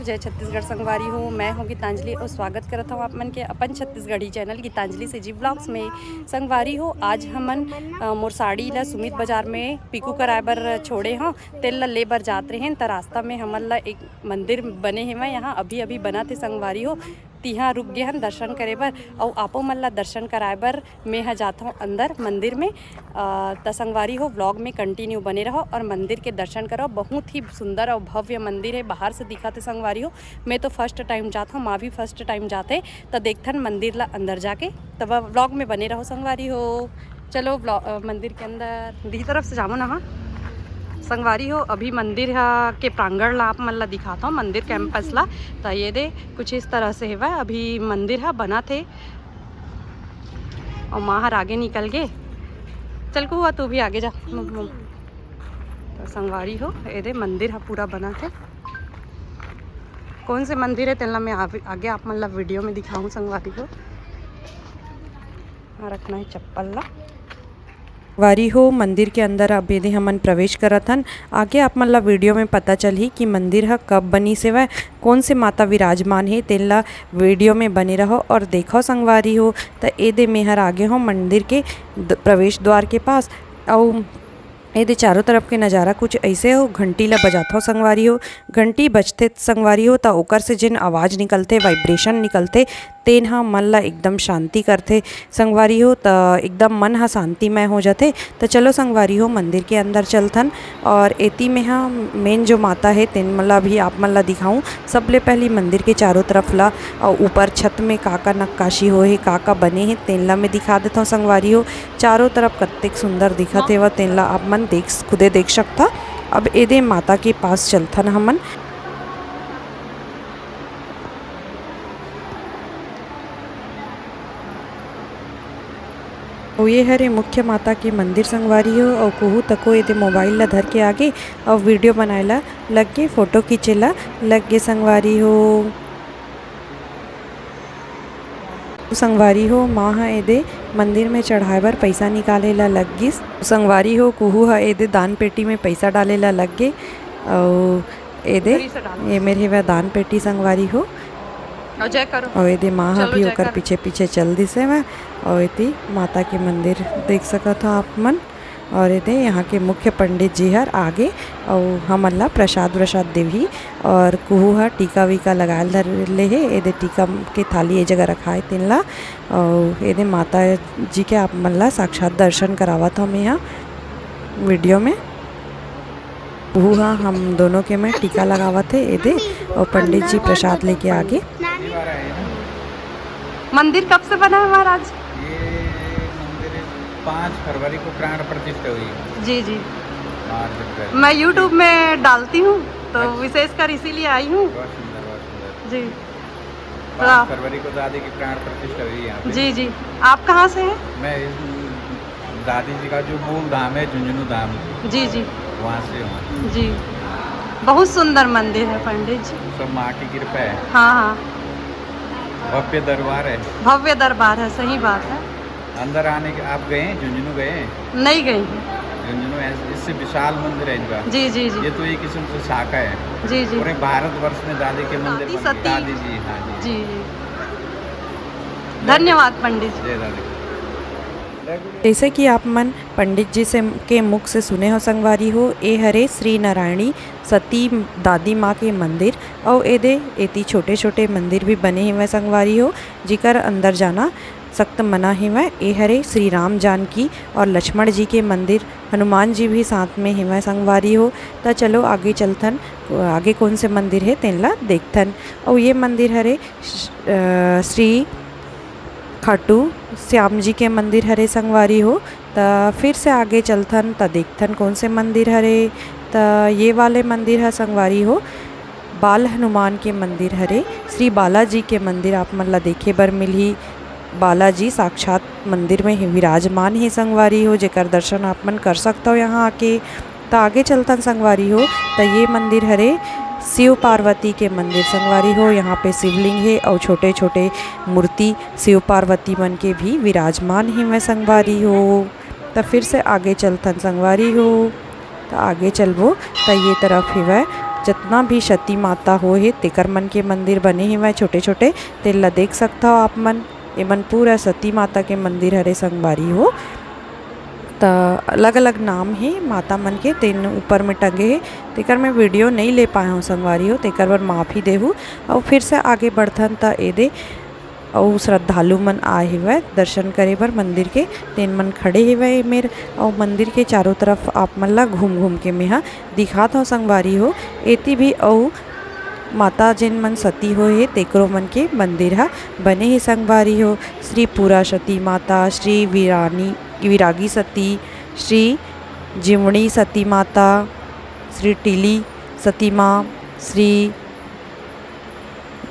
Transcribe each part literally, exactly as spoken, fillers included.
जय छत्तीसगढ़ संगवारी हो, मैं हूँ गीतांजलि और स्वागत करत हूँ आप मन के अपन Chhattisgarhi channel Geetanjali CG blogs में। संगवारी हो, आज हमन, अ, मोर साड़ी ला सुमित बाजार में पिकू कराए बर छोड़े हूँ, तेल ला ले बर जात रहेन, त रास्ता में हमन ला एक मंदिर बने हेवय, यहाँ अभी अभी बना थे संगवारी हो, तिहाँ रुक गे हन दर्शन करे बर, अउ आपो मन ला दर्शन कराए बर मैं ह जात हूँ अंदर मंदिर में। अ, त संगवारी हो, व्लॉग में कंटिन्यू बने रहो और मंदिर के दर्शन करो। बहुत ही सुंदर और भव्य मंदिर है, बाहर से दिखत है संगवारी हो। मैं तो फर्स्ट टाइम जात हूँ, माँ भी फर्स्ट टाइम जाते, त देखथन मंदिर ला अंदर जाके। तब व्लॉग में बने रहो संगवारी हो। चलो व्लॉ-, अ, मंदिर के अंदर दी तरफ से जामो ना। हाँ संगवारी हो, अभी मंदिर ह के प्रांगण ला आप मन ला दिखात हूँ, मंदिर कैंपस ला। त ये दे कुछ इस तरह से हेवय, अभी मंदिर ह बनत हे। अउ माँ हर आगे निकल गे। चल कुहुआ, तू भी आगे जा। त संगवारी हो, एदे मंदिर ह पूरा बनत हे। कौन से मंदिर है तेला मैं आगे, आगे आप मन ला वीडियो में दिखाऊँ संगवारी हो। हाँ, रखना है चप्पल ला। संगवारी हो, मंदिर के अंदर अब एदे हमन प्रवेश करत हन। आगे आप मन ला वीडियो में पता चलही कि मंदिर ह कब बनिस हेवय, कौन से माता विराजमान हे, तेन ला वीडियो में बने रहो और देखो संगवारी हो। त एदे मेहर आगे हो मंदिर के द-, प्रवेश द्वार के पास। अउ एदे चारों तरफ के नजारा कुछ ऐसे हो, घंटी ला बजात हो संगवारी हो, घंटी बजथे संगवारी हो, त ओकर से जेन आवाज निकलथे, वाइब्रेशन निकलथे, तेन ह मन ला एकदम शांति करथे संगवारी हो, त एकदम मन ह शांतिमय हो जाथे। त चलो संगवारी हो, मंदिर के अंदर चलथन और एती में ह मेन जो माता हे, तेन मन ला भी आप मन ला दिखाऊं। सबले पहली मंदिर के चारों तरफ ला, अउ ऊपर छत में का-का नक्काशी होए हे, का-का बने हे, तेन ला मैं दिखा देथव संगवारी हो। चारों तरफ कत्तेक सुंदर दिखत हेवय, तेन ला आप मन देख, खुदे देख सकथा। अब एदे माता के पास चलथन हमन। अउ ये हरे मुख्य माता के मंदिर संगवारी हो, अउ कुहू तको एदे मोबाइल ला धर के आगे, अउ वीडियो बनाए ला लग गे, फोटो खींचे ला लग गे संगवारी हो। संगवारी हो, माँ ह एदे मंदिर में चढ़ाए बर पइसा निकाले ला लग गिस। संगवारी हो, कुहू ह एदे दान पेटी में पइसा डाले ला लग गे। अउ एदे, उधर ही से डालो। ये मेर हेवय दान पेटी संगवारी हो। और जय करो। अउ एदे माँ ह चलो, भी जय ओकर करो। पीछे पीछे चल दिस हेवय। अउ एती माता के मंदिर देख सकत हो आप मन। और एदे यहाँ के मुख्य पंडित जी हर आगे अउ हमन ला प्रसाद व्रसाद देवही। और कुहू ह टीका वीका लगाए ल धर ले हे। एदे टीका के थाली ए जगह रखाए तेन ला। अउ एदे माता जी के आप मन ला साक्षात दर्शन करावत हव मैं ह वीडियो में। कुहू ह हम दोनों के में टीका लगावत हे एदे, अउ पंडित जी प्रसाद लेके आगे। मंदिर कब से बना है महाराज? ये मंदिर पाँच फरवरी को प्राण प्रतिष्ठा हुई। जी, जी। मार्च अप्रैल। मैं YouTube में डालती हूँ, तो अच्छा। विशेषकर इसीलिए आई हूँ। बहुत सुंदर, बहुत सुंदर। जी। पाँच वाह। फरवरी को दादी की प्राण प्रतिष्ठा हुई यहाँ पे। जी, जी। आप कहाँ से हैं? मैं इस, दादी जी का जो मूल धाम है झुंझुनू धाम, जी, जी। वहाँ से हूँ। जी। बहुत सुंदर मंदिर है पंडित जी। सब माँ की कृपा है। हाँ, हाँ। भव्य दरबार है। भव्य दरबार है, सही बात है। अंदर आने के, आप गए हैं, झुंझुनू गए हैं? नहीं गई हूँ। झुंझुनू ऐस-, इससे विशाल मंदिर है इनका। जी, जी, जी। ये तो एक किस्म से शाखा है। जी, जी। पूरे भारतवर्ष में दादी के मंदिर दादी बन गए। सती। दादी जी, हाँ जी। जी, जी। धन्यवाद पंडित जी। जय दादी। जैसे कि आप मन पंडित जी से, के मुख से सुने हो संगवारी हो, ए हरे श्री नारायणी सती दादी माँ के मंदिर। अउ एदे एती छोटे-छोटे मंदिर भी बने हेवय संगवारी हो, जिकर अंदर जाना सख्त मना हेवय। ए हरे श्री राम जानकी और लक्ष्मण जी के मंदिर, हनुमान जी भी साथ में हेवय संगवारी हो। त चलो आगे चलथन, आगे कौन से मंदिर हे तेन ला देखथन। अउ ये मंदिर हरे श-, अ, श्री खाटू श्याम जी के मंदिर हरे संगवारी हो। त फिर से आगे चलथन त देखथन कौन से मंदिर हरे। त ये वाले मंदिर ह संगवारी हो, बाल हनुमान के मंदिर हरे। श्री बालाजी के मंदिर आप मन ला देखे बर मिलही। बालाजी साक्षात मंदिर में ही विराजमान हे संगवारी हो, जेकर दर्शन आप मन कर सकथव यहाँ आके। त आगे चलथन संगवारी हो, त ये मंदिर हरे शिव पार्वती के मंदिर संगवारी हो। यहाँ पे शिवलिंग हे अउ छोटे-छोटे मूर्ति शिव पार्वती मन के भी विराजमान हेवय संगवारी हो। त फिर से आगे चलथन संगवारी हो। त आगे चलबो त ये तरफ हेवय जतना भी सती माता हो हे, तेकर मन के मंदिर बने हेवय छोटे-छोटे, तेन ला देख सकथव आप मन। एमन पूरा सती माता के मंदिर हरे संगवारी हो। त अलग-अलग नाम हे माता मन के, तेन ऊपर में टंगे हे, तेकर मैं video नइ ले पाए हव संगवारी हो, तेकर बर माफी देहू। अउ फिर से आगे बढ़थन त एदे अउ श्रद्धालु मन आए हेवय दर्शन करे बर मंदिर के, तेन मन खड़े हेवय ए मेर। अउ मंदिर के चारों तरफ आप मन ला घूम-घूम के मेहा दिखात हव संगवारी हो। एती भी अउ माता जेन मन सती होए हे, तेकरो मन के मंदिर ह बने हे संगवारी हो। श्री पूरा सती माता, श्री वीरानी, विरागी सती, श्री जीवणी सती माता, श्री टीली सती माँ, श्री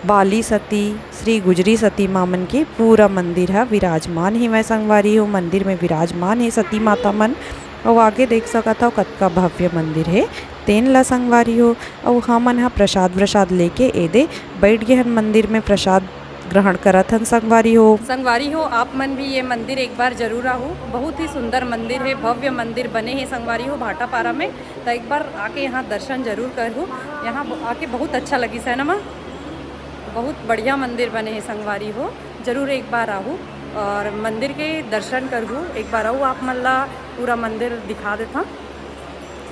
बाली सती, श्री गुजरी सती माँ मन के पूरा मंदिर ह विराजमान हेवय संगवारी हो। मंदिर में विराजमान हे सती माता मन। अउ आगे देख सकत हव, कतका भव्य मंदिर हे, तेन ला संगवारी हो। अउ हमन ह प्रसाद व्रसाद लेके एदे बइठ गे हन मंदिर में, प्रसाद ग्रहण करत हन संगवारी हो। संगवारी हो, आप मन भी ये मंदिर एक बार जरूर आहू। बहुत ही सुंदर मंदिर हे, भव्य मंदिर बने हे संगवारी हो भाटापारा में। त एक बार आके यहाँ दर्शन जरूर करहू। यहाँ ब-, आके बहुत अच्छा लगिस हे ना माँ, बहुत बढ़िया मंदिर बने हे संगवारी हो। जरूर एक बार आहू और मंदिर के दर्शन करहू। एक बार अउ आप मन ला पूरा मंदिर दिखा देथन।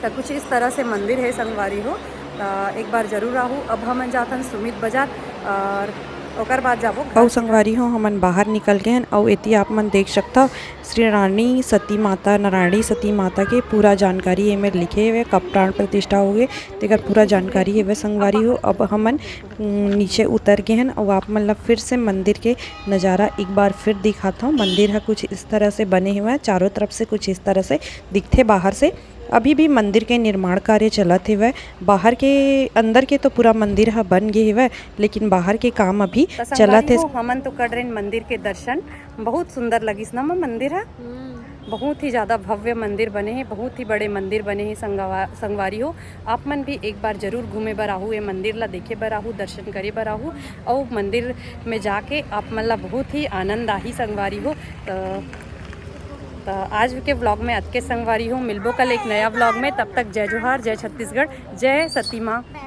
त कुछ इस तरह से मंदिर हे संगवारी हो। त एक बार जरूर आहू। अब हमन जाथन सुमित बाजार और ओकर बाद जाबो घर। अउ संगवारी हो, हमन बाहर निकल गए हन। अउ एती आप मन देख सकथव, श्री रानी सती माता, नारायणी सती माता के पूरा जानकारी एमेर लिखे हेवय, कब प्राण प्रतिष्ठा होगे, तेकर पूरा जानकारी हेवय संगवारी हो। अब हमन, उम, नीचे उतर गे हन अउ आप मन ला फिर से मंदिर के नजारा एक बार फिर दिखात हव। मंदिर ह कुछ इस तरह से बने हेवय, चारों तरफ से कुछ इस तरह से दिखथे बाहर से। अभी भी मंदिर के निर्माण कार्य चलत हेवय। बाहर के, अंदर के तो पूरा मंदिर ह बन गे हेवय, लेकिन बाहर के काम अभी त संगवारी चलत हे। हो, हमन तो कर रहे मंदिर के दर्शन। बहुत सुंदर लगिस ना माँ मंदिर ह। बहुत ही ज्यादा भव्य मंदिर बने हे, बहुत ही बड़े मंदिर बने हे संगवा-, संगवारी हो। आप मन भी एक बार जरूर घूमे बर आहू, ये मंदिर ला देखे बर आहू, दर्शन करे बर आहू। अउ मंदिर में जाके आप मन ला बहुत ही आनंद आही संगवारी हो। त, त आज के vlog में अतके संगवारी हो। मिलबो कल एक नया vlog में। तब तक जय जोहार, जय छत्तीसगढ़, जय सती माँ।